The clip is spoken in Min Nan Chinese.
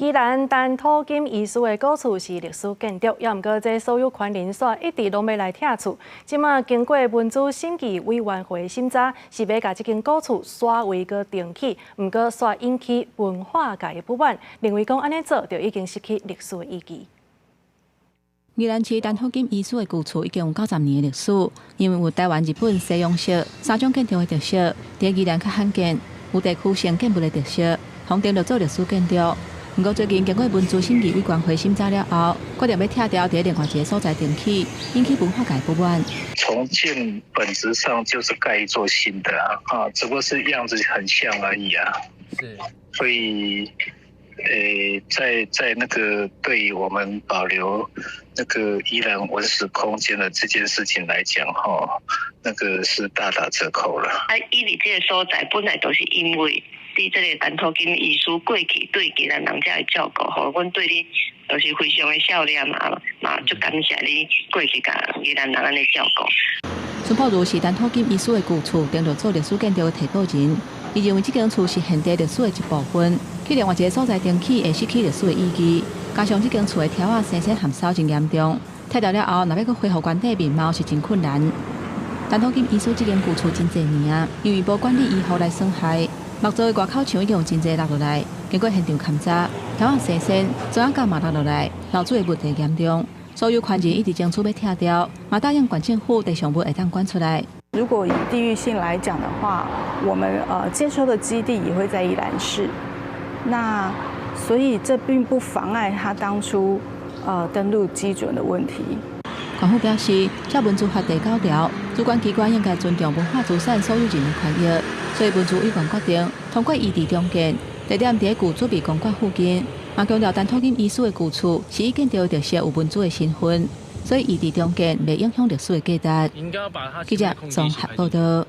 宜蘭陳吐金醫師的古厝是歷史建築，猶毋過這所有權人煞一直攏欲來拆厝。這馬經過文資審議委員會審查，是欲共這間古厝徙位閣重起，毋過煞引起文化界的不滿，認為講按呢做就已經失去歷史的意義。宜蘭市陳吐金醫師的舊厝已經有90年的歷史，因為有台灣、日本、西洋式三種建築的特色，佇宜蘭較罕見，有地區性建物的特色，予登錄做歷史建築。毋過最近經過文資審議委員會審查了後，決定欲拆掉，佇另外一个所在重起，引起文化界不滿。重建本質上就是蓋一座新的啊，只不過是樣子很像而已啊。所以，在那個對於我們保留那個宜蘭文史空間的這件事情來講，哈，那個是大打折扣了。啊，伊佇這个所在本來就是因為佇這个陳吐金醫師過去對宜蘭人遮的照顧，予阮對你就是非常的孝念嘛，嘛足感謝你過去共宜蘭人按呢照顧。孫樸如是陳吐金醫師的舊厝登錄做歷史建築的提報人，伊認為這間厝是現代歷史的一部分，去另外一个所在重起會失去歷史的意義。加上這間厝的柱仔生鏽含梢真嚴重，拆掉了後，若欲閣恢復原底面貌是真困難。陳吐金醫師這間舊厝真濟年啊，因為無管理維護來損害，木造的外口牆已經有真濟落落來，經過現場勘查，柱仔生鏽，磚仔架嘛落落來，漏水的問題嚴重。所有權人一直爭取欲拆掉，嘛答應縣政府地上物會當捐出來。如果以地域性來講的話，我們接收的基地也會在宜蘭市，那所以這並不妨礙他當初登錄基準的問題。縣府表示，照文資法第九條，主管機關應該尊重文化資產所有人的權益，所以文資委員決定通過異地重建，地點佇舊準備公館附近。嘛強調陳吐金醫師的舊厝是以建築的特色有文資的身份，所以異地重建袂影響歷史的價值。記者綜合報道。